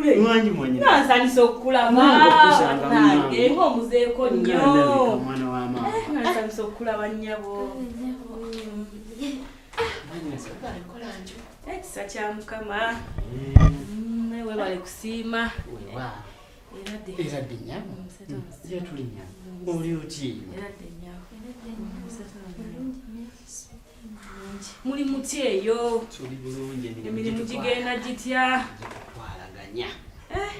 Kalule. Mwangi mwanyina. Nga nsanyusa okukulaba. Nange okusanga Nange munange. ng'omuzeeko nnyo. Nga ndabika mwana wa maama. Eh, nga nsanyusa okukulaba nnyabo. Mwanyinaze Kola njo. Ekisa kya Mukama. Naye weebale kusiima. Weewaawo. Eradde. Eradde nnyabo. Museta museta. Gyetuli nnyabo. Oli otya eyo? Eradde nnyabo. Muli mutya eyo? Tuli bulungi emirimu Emirimu gigenda gitya? gitutwalaganya. Eh,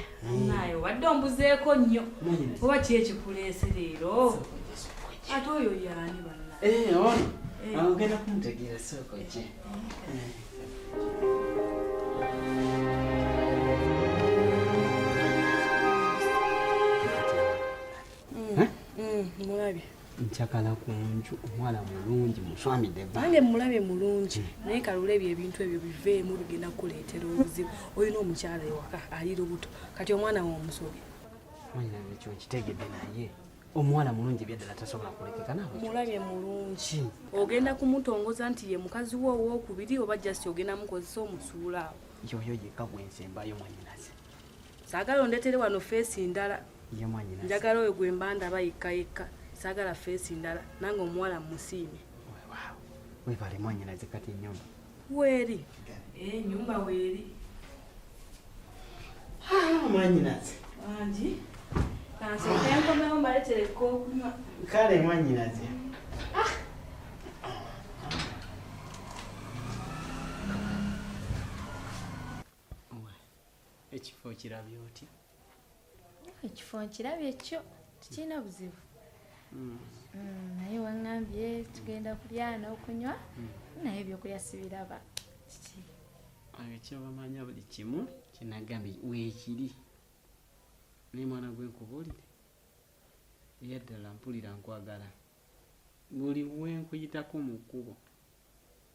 naye obadde ombuzeeko nnyo. Mwanyinaze. Oba ki ekikuleese leero? Sooka Ate oyo yaani banna? Eh, ono. Eh. Awo ogenda kumutegeera sooka ojje. Mulabye. Nkyakala ku nju omuwala mulungi muswamidde bba. Nange mulabye mulungi naye kalule ebyo ebintu ebyo biveemu bigenda kukuleetera obuzibu. Olina omukyala ewaka ali lubuto kati omwana we omusobye. Mwanyinaze ekyo nkitegedde naye omuwala mulungi ebyaddala tasobola kulekeka naawe. Mulabye mulungi. Ogenda kumutongoza nti ye mukazi wo owookubiri oba just ogenda mukozesa omusuula awo. Yoyo yekka gwe nsembayo mwanyinaze. Saagala ondeetere wano feesi ndala. Ye mwanyinaze. Njagala oyo gwe mba ndaba yekka yekka. Saagala feesi ndala nange omuwala mmusiime. Weewaawo. Weebale mwanyinaze kati ennyumba. Weeri. Ennyumba weeri. Ah, mwanyinaze. Wangi. Kansooke nkomewo mbaleetere ek'okunywa. Kale mwanyinaze. Ekifo kirabye otya? Ekifo nkirabye kyo tekirina buzibu. Naye waŋŋambye tugenda kulya n'okunywa naye ebyokulya sibiraba. Kiki? Ekyobamanya buli kimu kyenagambye weekiri. Naye mwana gwe nkubuulire era ddala mpulira nkwagala. Buli we nkuyitako mu kkubo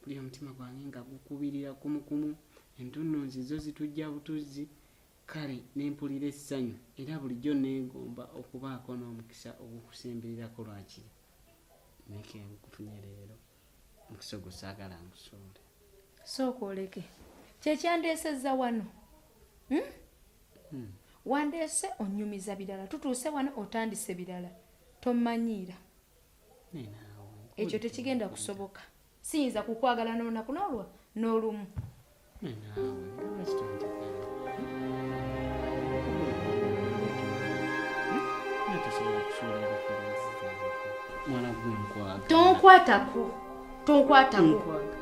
mpulira omutima gwange nga gukubirira kumukumu, entunnunsi zo zitujja butuzzi kale ne mpulira essanyu era bulijjo neegomba okubaako n'omukisa ogukusembererako lwakiri. Naye ke nkufunye leero omukisa ogwo saagala ngusuule. Sooka oleke. Kye kyandeesezza wano. Hmm? Wandeese onnyumiza birala. Tutuuse wano otandise birala. Tommanyiira. Naye naawe Ekyo tekigenda kusoboka. Siyinza kukwagala n'olunaku n'olwa n'olumu. Naye naawe nga lwaki tonjagala? Naye tosobola kusuula referensi zange. Mwana gwe nkwagala. Tonkwatako. Tonkwatako. Nkwagala.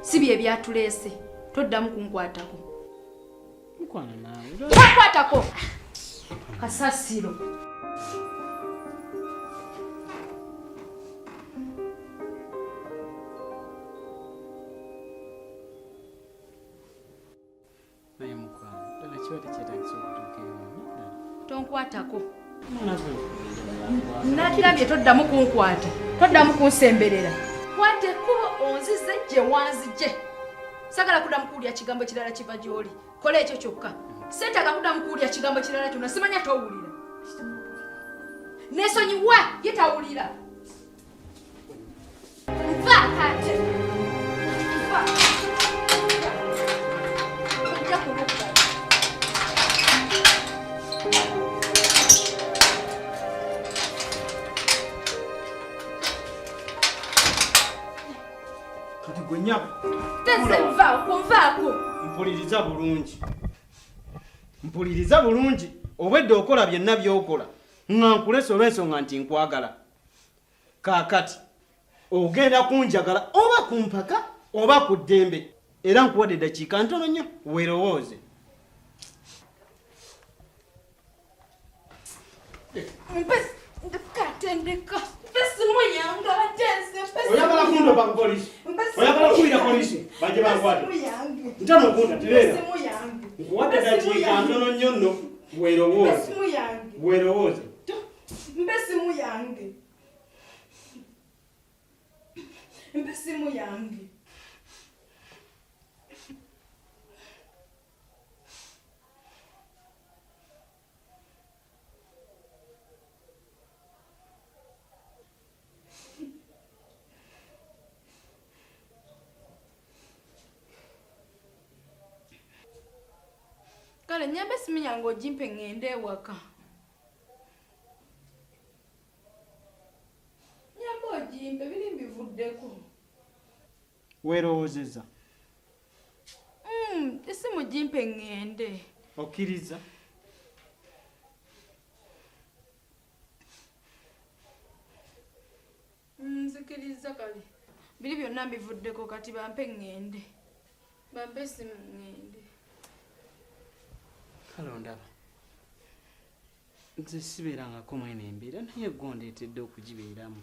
Si bye byatuleese. Toddamu kunkwatako. Mukwano naawe. Tonkwatako. Kasasiro. Naye mukwano ddala kiba tekyetaagisa okutuuka eyo ddala. Tonkwatako. Mwana gwe nkwagala. Nakirabye toddamu kunkwata. Toddamu kunsemberera. Kwata ekkubo onzize gye wanzigye. Saagala kuddamu kuwulira kigambo kirala kiva gy'oli. Kola ekyo kyokka. Seetaaga kuddamu kuwulira kigambo kirala kyonna. Simanya towulira. Neesonyiwa ye tawulira. Nvaako ate. Nva. Ojja kulugga. Kati gwe nnyabo. Teze nvaako, nvaako. Mpuliriza bulungi. Mpuliriza bulungi. Obwedda okola byonna by'okola. Nga nkulese olw'ensonga nti nkwagala. Kaakati ogenda kunjagala oba ku mpaka oba ku ddembe. Era nkuwadde eddakiika ntono nnyo weerowooze. Mpe essimu yange ate nze mpe essimu. Oyagala kundopa ku poliisi? Oyagala kubira poliisi bajje bankwate? Ntano okunda tereera. Nkuwadde eddakiika ntono nnyo nno weerowooze. Weerowooze. Mpe essimu yange. Mpe essimu yange. Kale nyamba esimu yange ogimpe ŋŋende ewaka. Nyamba ogimpe biri mbivuddeko. Weerowoozezza? Esimu gimpe ŋŋende. Okkiriza? Nzikiriza kale. Biri byonna mbivuddeko kati bampe ŋŋende. Bampe esimu ŋŋende. Kale ondaba. Nze sibeerangako mwene embeera naye gwe ondeetedde okugibeeramu.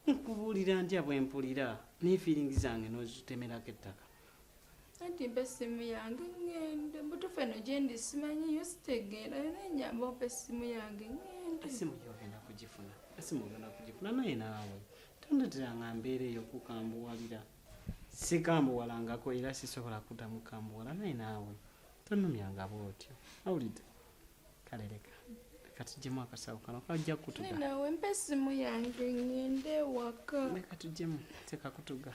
Nkubuulira ntya bwe mpulira naye feelings zange n'ozitemerako ettaka. Anti mpa essimu yange ŋŋende. Mbutuufu eno gye ndi simanyiyo sitegeera naye nnyamba ompe essimu yange ŋŋende. Essimu yo ogenda kugifuna. Essimu ogenda kugifuna naye naawe tondeeteranga mbeera ey'okukambuwalira. Sikambuwalangako era sisobola kuddamu kukambuwala naye naawe tonnumyanga bw'otyo. Owulidde? Kale leka. Leka tuggyemu akasawo kano kajja kutuga. Naye naawe mpa essimu yange ŋŋende ewaka. Leka tuggyemu tekakutuga.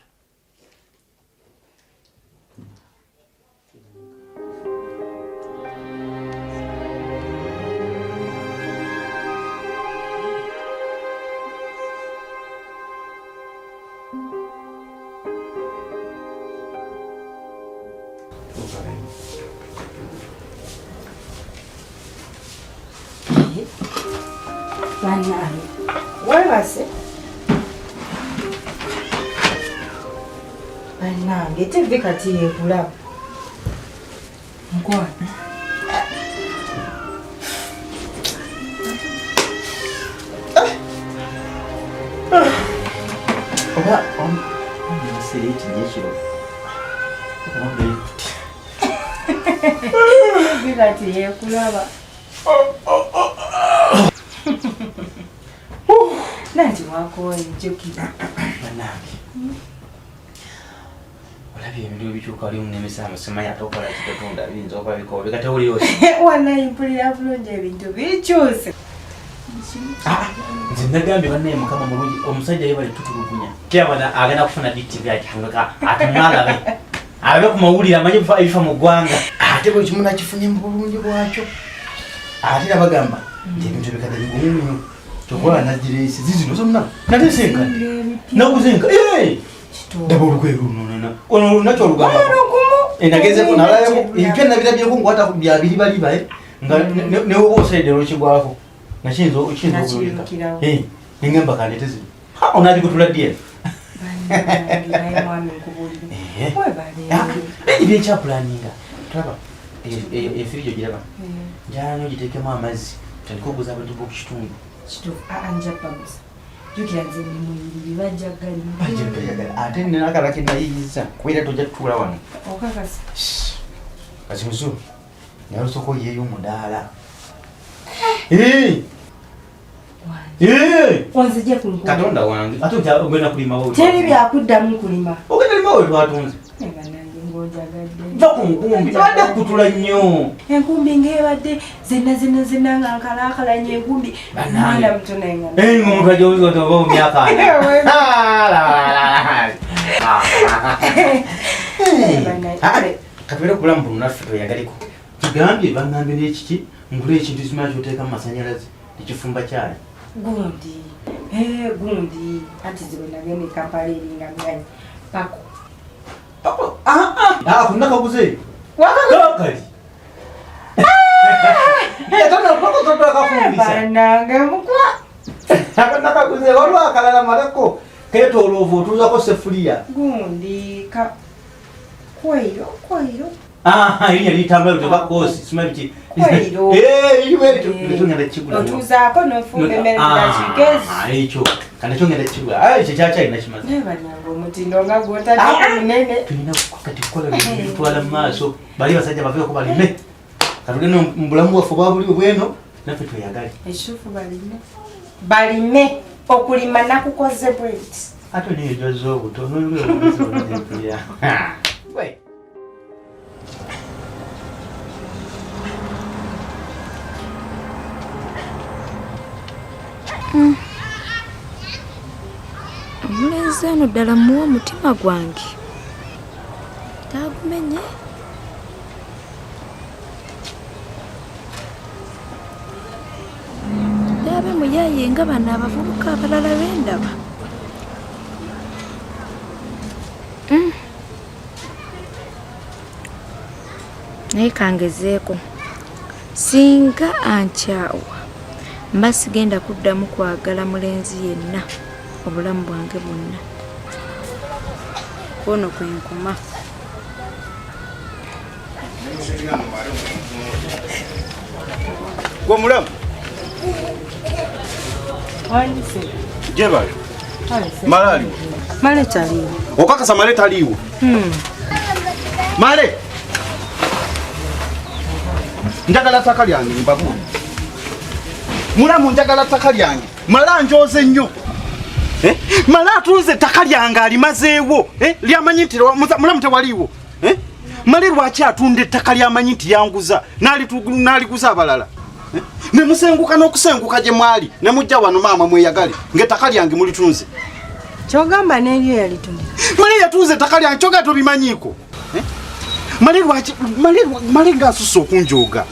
Bannange weebase bannange tv kati yekulaba mukwano. Oba omusiri ekijja ekiro tv kati yekulaba nanti wakooye jjukira. Bannange olabye ebintu ebikyuka oli munemesa amasoma ate okola kitotunda biyinza okuba bikobe katawulira oti Wanayi mpulira bulungi ebintu bikyuse. Nze nagambye bannaye Mukama mulungi omusajja ye bali tutulugunya kyabana agenda kufuna DTV akihangaka atumwalabe alabe ku mawulire amanye ebifa mu ggwanga ate buli kimu nakifunye mu bulungi bwakyo ate era bagamba nti ebintu ebikadde bigumu nnyo kyokola nagireese zizino zonna naleese enkadde naguze enka daba olugoye lunonana ono nakyo olugamba nagezeko nalayako ebipya nabirabyeko nkwata ku bya biribaliba nga newoba osaidde lwekigwako nakiyinza okuyulika nengamba kandete zino onagikutula ddi eno byekyapulaninga tulaba efiriji ogiraba njala nyo ogiteekemu amazzi tutandike okuguza abantu b'okukitundu. Kituufu, aa nja baguza. Jjukira nze ndi muyiriri bajja galimu. Bajja gayagala ate nina akala ke nayiyiza kubeera tojja tutuula wano. Okakasa. Kati muzu naye osooka oyeeyo omudaala. Onzije ku nkumbi. Katonda wange ate ogenda kulima wo. Teri byakuddamu kulima. Ogenda lima wo twatunze. Bannange ng'onjagadde. Va ku nkumbi tebadde kukutula nnyo. Enkumbi ng'ebadde zenna zenna zenna nga nkalaakalanye enkumbi. Mwana muto naye nga. Ng'omuntu ajja oba mu myaka ana. Katubeere ku bulamu buno naffe tweyagaleko. Tugambye bangambye n'ekiki ngule ekintu simanyi ky'oteeka mu masannyalaze tekifumba kyayi. Gundi gundi anti ziwe nagenda e Kampala eringa myanyi pako. Pako kuna kaguze. Kakali. Bannange mukwa. Nakaguze waliwo akalala malako keetooloovu otuuzako sefuliya. Gundi ka kweyiro kweyiro. Erinnya litambula lityo bakoosi simanyi biki. Kweyiro. Ekyo ngenda kukigula. Otuuzaako n'ofumba emmere mu dakiika ezo. Ekyo kati nakyo ngenda kukigula. Ekyo kyakyali nakimaze. Naye bannange omutindo nga gw'otaddeko munene. Tulina kati kukola bintu bitutwala mu maaso. Bali basajja baveeko balime. Katugende mu bulamu bwaffe obwa buli bweno naffe tweyagale. Ekituufu balime. Balime okulima nakukoze bweti. Ate niyo gy'ozza obuto n'olw'obuzi. Omulenzi ono ddala muwa omutima gwange. Taagumenye. Ayagala abe muyaaye nga bano abavubuka abalala bendaba. Naye kangezeeko. Singa ankyawa mba sigenda kuddamu kwagala mulenzi yenna obulamu bwange bwonna. Kwono kwe nkoma. Gwe mulamu? Jebale. Male aliwo? Male taliiwo. Okakasa Male taliiwo? Male! Njagala ttaka lyange mbabuulire. Mulamu njagala ttaka lyange. Male anjooze nnyo. Male atunze ettaka lyange alimazeewo. Lyamanyi nti mulamu tewaliiwo. Male lwaki atunda ettaka lyamanyi nti yanguza n'aliguza abalala? Ne musenguka n'okusenguka gye mwali ne mujja wano maama mweyagale ng'ettaka lyange mulitunze. Kyogamba n'eryo yalitunda. Male yatunze ettaka lyange kyogamba tobimanyiiko. Male lwaki Male ng'asusse okunjooga.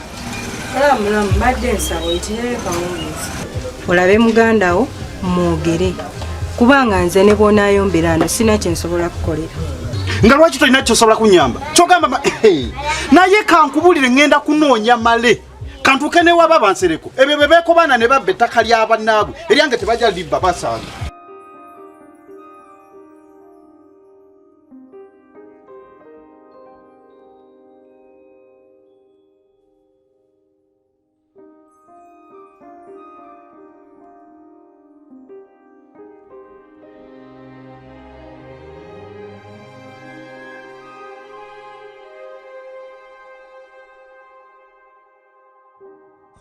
Mulamu mbadde nsaba oyitireyo kawungeezi. Olabe muganda wo mwogere. Kubanga nze ne bw'onaayombera ano sina kye nsobola kukolera. Nga lwaki tolina ky'osobola kunnyamba? Kyogamba naye kankubulire ŋŋenda kunoonya Male. Kantuuke ne waba bansereko. Ebyo bye beekobaana ne babba ettaka lya bannaabwe. Eryange tebajja libba basanga.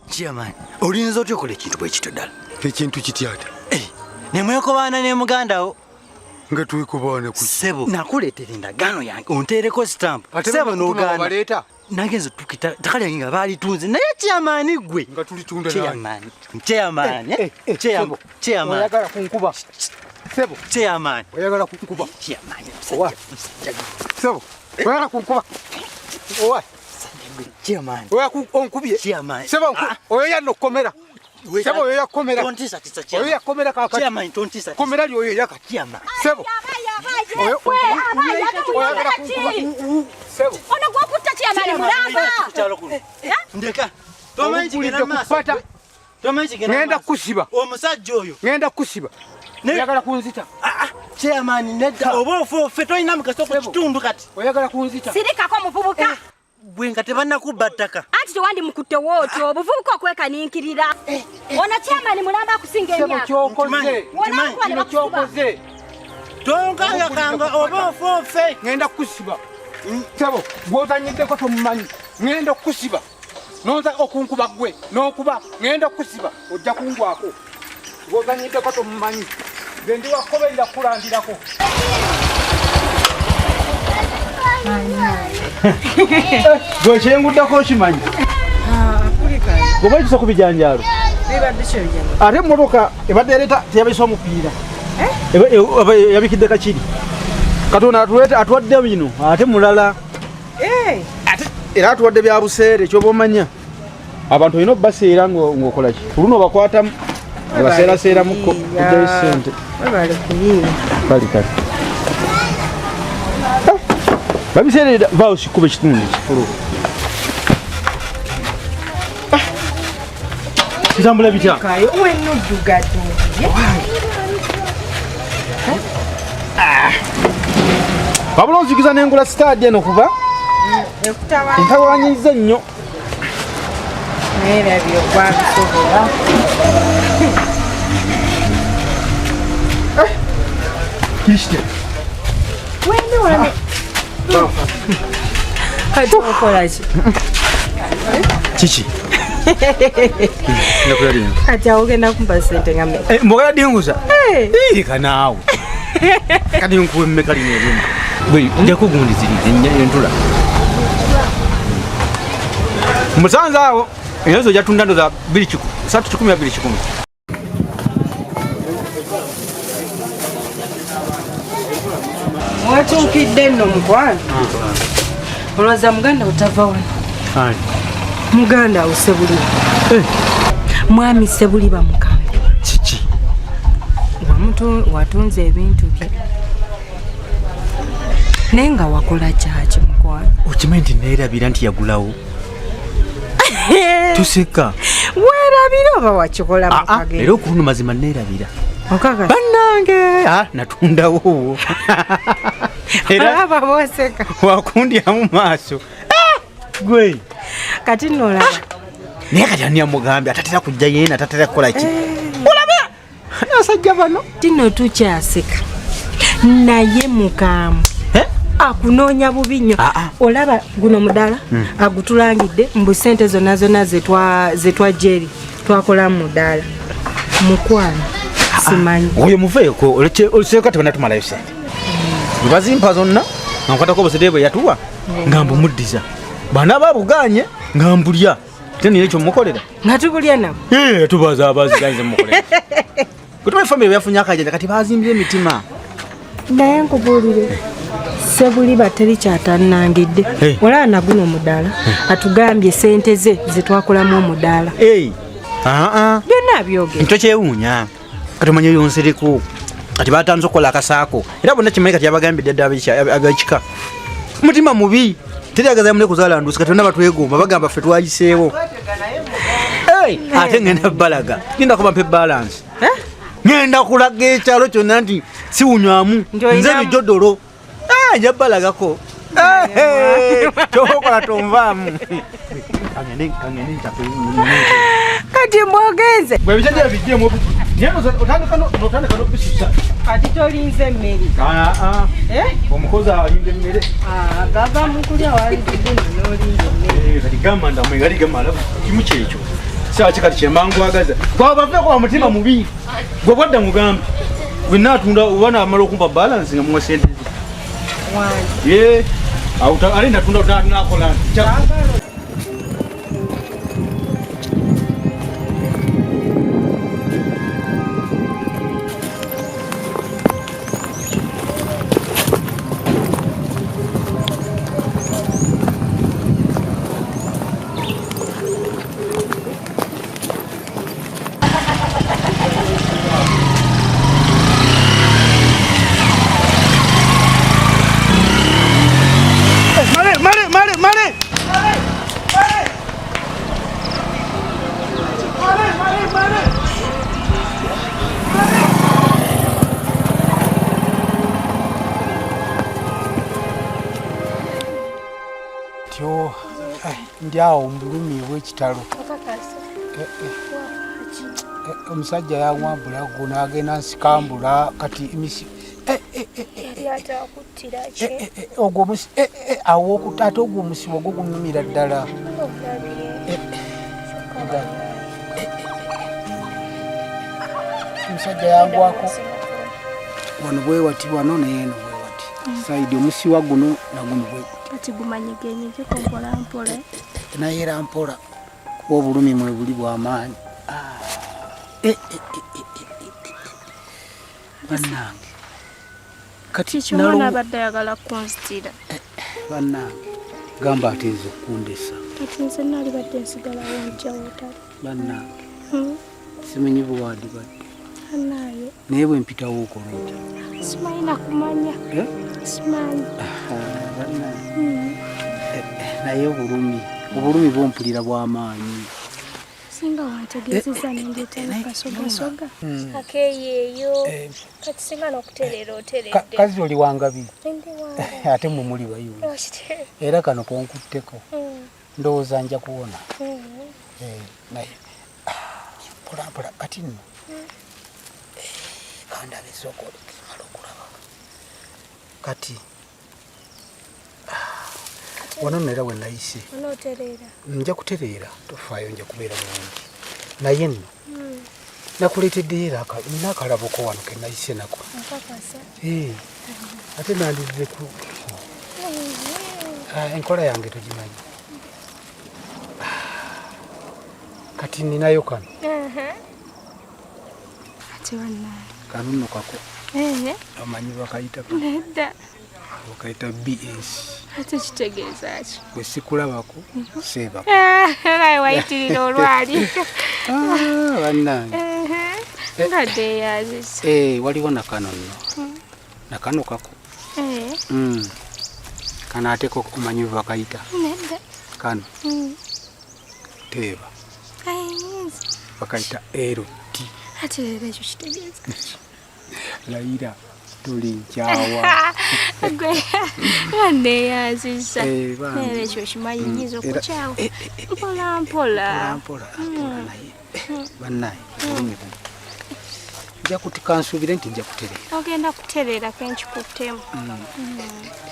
Chairman, olinza otya okola ekintu bwe kityo ddala? Ekintu kitya ate? Ne mwekobaana ne muganda wo. Nga twekubaana ku ssebo. Nakuleetera endagaano yange onteereko stamp. Ate Ssebo n'ogaana. n'ogaana. Nange nze tukita ttaka lyange nga baalitunze naye chairman ggwe. Nga tulitunda Chairman. Chairman. Chairman. Chairman. Oyagala kunkuba. Ssebo. Chairman. Oyagala kunkuba. Chairman. Owa. Ssebo. Oyagala kunkuba. Owa. Chairman. Oya onkubye. Chairman. Ssebo oyo yanno kkomera. Ssebo oyo yakkomera. Tontiisa tisa chairman. Oyo yakkomera kaakati. Chairman tontiisa. Kkomera lyoyo yakati. Chairman. Ssebo. Oyo oyagala kunkuba. Ssebo. Ono gw'okutta chairman mulamba. Ndeka. Tomanyi kigenda mu maaso. Tomanyi kigenda mu Ngenda maaso. kusiba. Omusajja oyo. Ngenda kusiba. Oyagala kunzita. Chairman nedda oba ofa ofe tolina mukasa ku kitundu kati. Oyagala kunzita. Sirikako muvubuka. Gwe nga tebannakubba ttaka. Anti tewandimukutte wootyo obuvubuka okwekaninkirira. Ono chairman mulamba akusinga Ssebo emyaka. ky'okoze. Wonaakuba ne Kino bakusiba. ky'okoze. Tonkangakanga oba ofa ofe. Ngenda kukusiba. Ssebo gw'ozanyiddeko tomumanyi. Ngenda kukusiba. Nonza okunkuba ggwe n'okuba ngenda kukusiba ojja kungwako. Gw'ozanyiddeko tomumanyi. Nze ndi wa kkobe nja kukulandirako. Gwe kyenguddako okimanyi. Gwe ekisa ku bijanjaalo. Ate emmotoka ebadde ereeta teyabise omupiira. Yabikidde kakiri. Katonda atuwadde bino ate mulala. Ate era atuwadde bya buseere ky'oba omanya. Abantu olina obbaseera ng'okola ki? Ku luno obakwatamu obaseeraseeramukko ojjayo ssente. Webale kuyiiya. Kale kale. Babiseerera vaawo kikuba ekitundu kifulu. Bitambula bitya? Kayo wenuddugadde. Wabula onzijukiza n'engula sitaadi eno kuba entawaanyizza nnyo. Naye erabye ogwabisobola. Kishite. Wende wano. Kati okola ki? Kiki? Kati awo ogenda kumpa ssente nga mmeka? Mbogala dinguza? Leka naawe. Kati nkuwe mmeka lino erimu? Gwe nja kugundiziriza entula. Musanze awo enyozi ojja tunda ndoza 3 kikumi 2 kikumi. Watuukidde nno mukwano. Olowooza muganda wo tava wano? Muganda wo Ssebuliba. Mwami Ssebuliba mukambwe. Watunze ebintu bye naye nga wakola kyaki mukwano? Okimanyi nti neerabira nti yagulawo. Tuseka. Weerabira oba wakikola mukagere? Era okuluno mazima neerabira. Bannange natundawo. Era aba boseka. Wakundyamu maaso. Gwe. Kati nno olaba. Naye kati ani amugambye atatera kujja yeena atatera kukola ki? Olaba! Abasajja bano. Tino tukyaseka. Naye mukambwe. Akunoonya bubi nnyo. Olaba guno mudaala agutulangidde mbu ssente zonna zonna zetwajja eri twakolamu mudaala. Mukwano simanyi. Oyo muveeko oluseeka tebanatumalayo ssente. Bwe bazimpa zonna nga nkwatako obusente bwe yatuwa nga mbumuddiza. Bana babuganye nga mbulya. Ate nina ekyo mukolera. Nga tubulya nabo. Tubaza abaziganyize mukolera. Kutuba family yafunye akajanja kati bazimbye emitima. Naye nkubuulire Ssebuliba teri kyatannangidde. Olaba na guno omudaala atugambye ssente ze zetwakolamu omudaala. Byonna abyogera. Ntokyewuunya. Kati omanya oyo nsereko. Kati batanze okukola akasaako. Era bonna kimanyi kati yabagambidde dda ab'ekika. Mutima mubi. Teri agaza mule kuzaala nduusi kati bonna batwegomba bagamba ffe twayiseewo. Ate ngenda balaga. Ngenda kuba mpe balance. Ngenda kulaga ekyalo kyonna nti siwunywamu. Nze bijodolo. Nja balagako. Kyokola tonvaamu. Kati mbwogenze. Bwe bijja bijjemu. Naye otandika n'obisusa. Kati tolinze mmere. Omukozi alinda emmere. Gava mu kulya waliziguno n'olinda emmere. Kati gamba ndamwe gali gamala kimu kyekyo. Sawa ki kati kyemangwagaza. Gwabavaako wa mutima mubi. Gwe bwadda mugambe. Bwe naatunda oba naamala okumpa balance nga muwa ssente ze. Ali natunda nakola nti. Ndi awo mu bulumi obw'ekitalo. Omusajja yawambula gwo n'agenda nsikambula kati emisi ogwo awo ate ogwo omusibo gwo gunnumira ddala. Omusajja yangwako wano bwe wati wano naye eno bwe wati saidi omusiwa guno na guno bwe kati gumanyigenyigeko mpola mpola. Naye era mpola kuba obulumi mwe buli bw'amaanyi. Bannange kati kiki omwana abadde ayagala kunzitira? Bannange gamba ate nze okundesa. Kati nze naalibadde nsigalawo ntya wootali? Bannange simanyi bwe wandibadde. Naye naye bwe mpitawo okola otya? Simanyi nakumanya. Simanyi. Bannange naye obulumi bumpulira bw'amaanyi. Singa wantegeezezza nendeetayo kasogasoga. Akeeyeeyo. Kati singa n'okutereera oteredde. Kazi oli wangabi. Ndi wangabi. Ate mmwe muli bayuuli. Era kano konkutteko. Ndowooza nja kuwona. Naye mpola mpola kati nno. Kandabe sooka mala okulaba. Kati wano nno era we nayise. Nja kutereera, tofaayo nja kubeera bulungi. Naye nno nakuleeteddeyo era nina akalaboko wano ke nayise nako. Ate nandizze ku enkola yange togimanyi. Kati ninayo kano. Ate bannange. Kano nno kako. Omanyi bakayita Nedda. Bakayita BS. Ate kitegeeza ki? Bwe sikulabako seebako. Naye wayitirira olwali. Bannange. Nga deeyaziza. Waliwo nakano nno. Nakano kako. Kano ate ko omanyi bwe bakayita? Nedda. Kano. Teeba. Bakayita eroti. Ate leero ekyo kitegeeza ki? Layira tolinkyawa. Gwe nga neeyanzizza. Bambi. Leero ekyo okimanyi nnyinza Era- okukyawa. Mpola mpola. Mpola mpola naye bannaye obulumi buno. Nja kutika nsuubire nti nja kutereera. Ogenda kutereera ke nkikuttemu. Ogenda kutereera.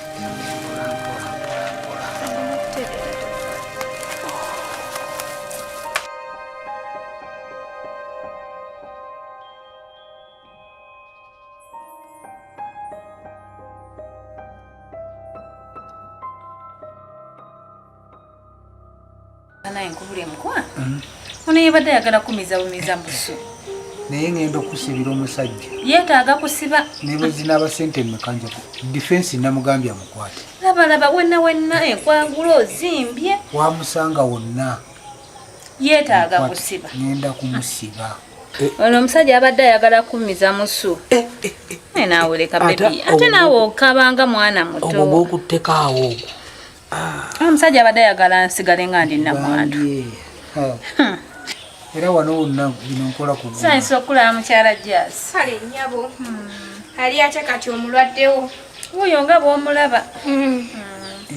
Naye nkubulye mukwano. Ono yabadde ayagala kumiza bumiza musu. Naye ngenda okusibira omusajja. Yeetaaga kusiba. Ne bwe zinaaba ssente mmeka nja ku difensi namugambye amukwate. Laba laba wenna wenna enkwangula ozimbye. Wamusanga wonna. Yeetaaga kusiba. Ngenda kumusiba. Ono omusajja abadde ayagala kumiza musu. Naye naawe leka bebi. Ate naawe okabanga mwana muto. Ogwo gw'okutteko awo ogwo. Omusajja abadde ayagala nsigale nga ndi nnamwandu. Era wano wonna bino nkola ku ggulu. Nsanyusa okulaba mukyala Jazz. Kale nnyabo. Ali atya kati omulwaddewo? Wuuyo nga bw'omulaba.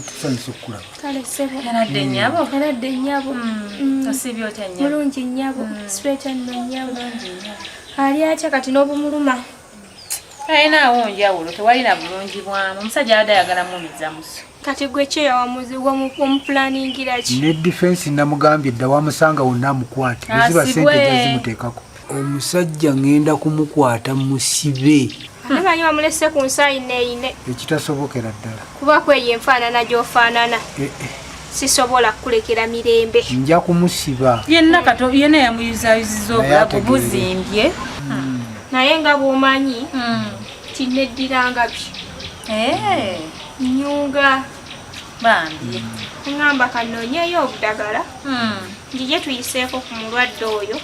Tusanyusa okukulaba. Kale ssebo. Eradde nnyabo. Eradde nnyabo. Osiibye otya nnyabo? Mulungi nnyabo. Sibeeta nno nnyabo. Ali atya kati n'obumuluma? Alina awo njawulo tewali na bulungi bwamu. Omusajja abadde ayagala mumiza musu. Kati gwe kye wamupulaningira ki? Ne difensi namugambye dda wamusanga wonna amukwate. Ziba ssente zimuteekako. Omusajja ngenda kumukwata musibe. Ate manyi wamulese ku nsi ayine. Ekitasobokera ddala. Kuba kweyo enfaanana gy'ofaanana. Sisobola kukulekera mirembe. Nja kumusiba. Yenna kato yenna yamuyuzaayuzizza obulago buzimbye. Naye nga bw'omanyi kinneddira ngabi. Nnyunga. Bambi. Ŋŋamba kanoonyeeyo obudagala. Njije tuyiseeko ku mulwadde oyo.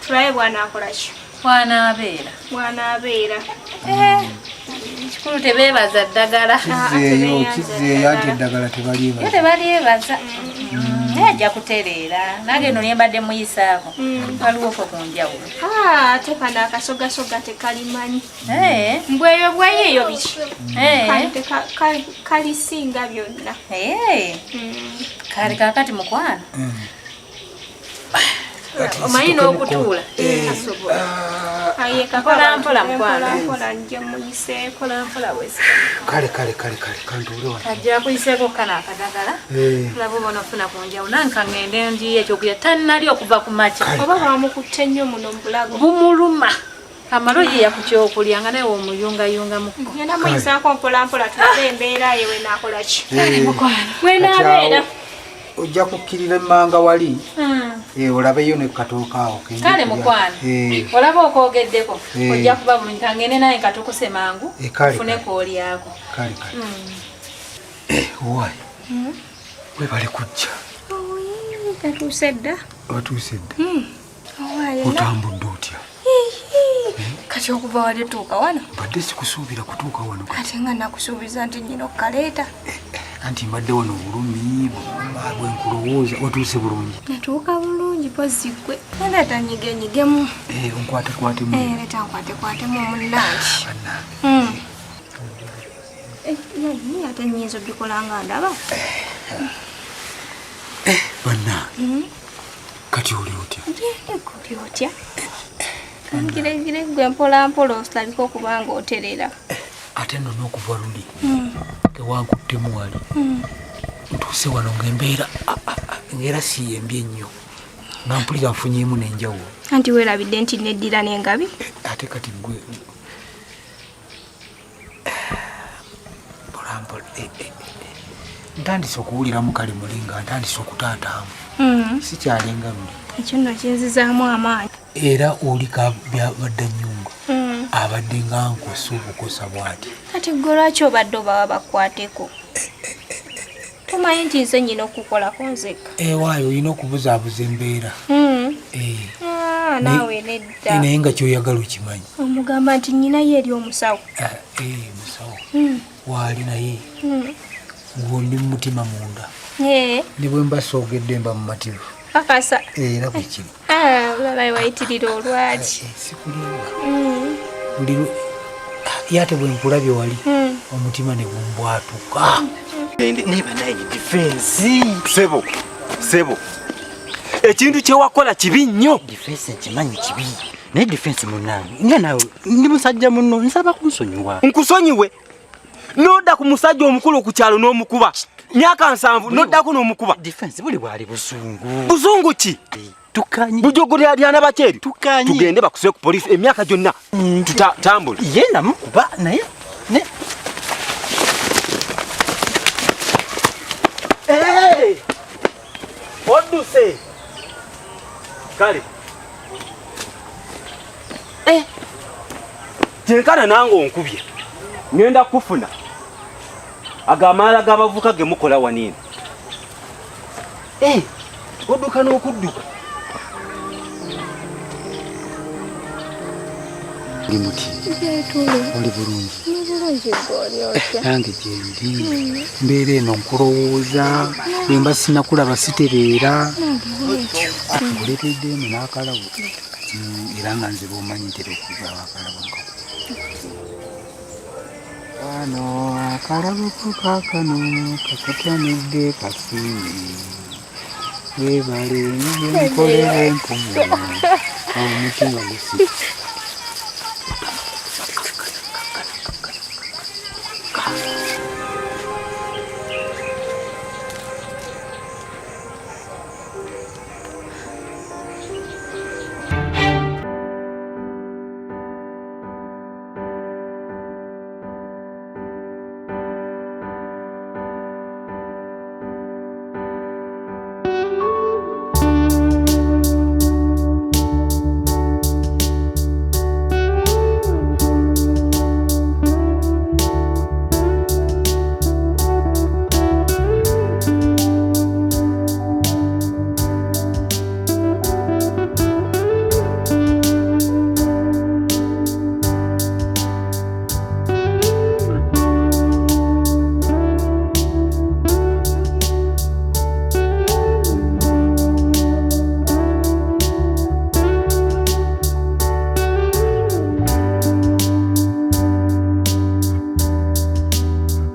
Tulabe bw'anaakola ki. Bw'anaabeera. Bw'anaabeera. Ekikulu tebeebaza ddagala. Kizzeeyo anti eddagala tebalyebaza. Yo tebalyebaza. Naye ajja kutereera. Nange eno lye mbadde muyisaako. Waliwo ko ku njawulo. Ate kano akasogasoga tekalimanyi. Mbweyo bweyo biki? Kalisinga byonna. Kale kaakati mukwano. Omanyi n'okutuula. Mpola mpola mukwano. Mpola nje muyiseeko. Mpola mpola wesi. Kale kantuule wano. Ajja kuyiseeko kano akadagala. Tulaba oba onoofuna ku njawulo. Nange kangende njiye ekyokulya tannalya okuva ku makya. Oba bamukutte nnyo muno mu bulago. Bumuluma. Amalo ye ku kyokulya nga naye omuyungayungamuko. Ngenda muyisaako mpola mpola tulabe embeera ye wenaakola ki. Wenaabeera. Ojja kukkirira emmanga wali. Olabeyo ne katooka awo. Kale mukwano. Olaba okwogeddeko. Ojja kuba bulungi kangende naye katukuse mangu. Ofune k'olyako. Kale kale. Owaaye. Webale kujja. Katuuse dda. Watuuse dda. Owaaye. Otambudde otya? Kati okuva wali tuuka wano? Mbadde sikusuubira kutuuka wano. Ate nga nakusuubiza nti nnyina okukaleeta. Anti mbadde wano obulumi bwe nkulowooza watuuse bulungi. Natuuka bulungi mpozzi ggwe. Leeta nnyigenyigemu. Onkwatekwatemu. Leeta nkwatekwatemu munnange. Naye ate nnyinza obikola nga ndaba. Bannange. Kati oli otya? Oli otya? Kangiregire ggwe mpola mpola osalabika okuba nga oterera. Ate nno n'okuva luli tewankuttemu wali. Ntuuse wano ng'embeera ng'era si yembi ennyo. Nga mpulira nfunyeemu n'enjawulo. Anti weerabidde nti neddira n'engabi. Ate kati ggwe mpola mpola ntandise okuwuliramu kale muli nga ntandise okutaataamu. Sikyalinga luli. Ekyo nno kinzizaamu amaanyi. Era oli kabadde nnyunga. Abadde nga nkosa obukosa bw'ati. Kati ggwe lwaki obadde obawa bakwateko? Tomanyi nti nze nnyina okukolako nzekka. Ewaayo olina okubuzaabuza embeera. Ah, naawe nedda. Naye nga kyoyagala okimanyi. Omugamba nti nnyina ye eri omusawo. Musawo. Waali naye. Gwondi mu mutima munda. Ne bwe mba soogedde mba mumativu. Kakasa. Era bwe kiri. Olaba wayitirira olwaki. Sikulimba. Buli ate bwe nkulabye wali omutima ne gumbwatuka. Neba naye defense. Sebo, sebo. Ekintu kye wakola kibi nnyo. Defense nkimanyi kibi. Naye defense munnange nga naawe ndi musajja munno nsaba kunsonyiwa. Nkusonyiwe? N'odda ku musajja omukulu ku kyalo n'omukuba. Myaka 7 n'oddako n'omukuba. Defense buli bwali busungu. Busungu ki? Tukanyi. Bujogo lyana bakyeri. Tukanyi. Tugende bakuswe ku poliisi emyaka gyonna. Tutambule. Ye namukuba naye ne Hey! Odduse. Kale. Kyenkana nange onkubye. Ngenda kufuna. Agamaala g'abavubuka ge mukola wano. Odduka n'okudduka. Oli muti. Oli bulungi. Nange gyendi. Mbeera eno nkulowooza. Bwe mba sinakulaba sitereera. Nkuleetedde eno n'akalabo. Era nga nze bw'omanyi ntera okugaba akalabo nkakuwa. Kano akalabo ko kaakano kakutamidde kasiime. Weebale nnyo bye nkolera empumu. Omutima gusika.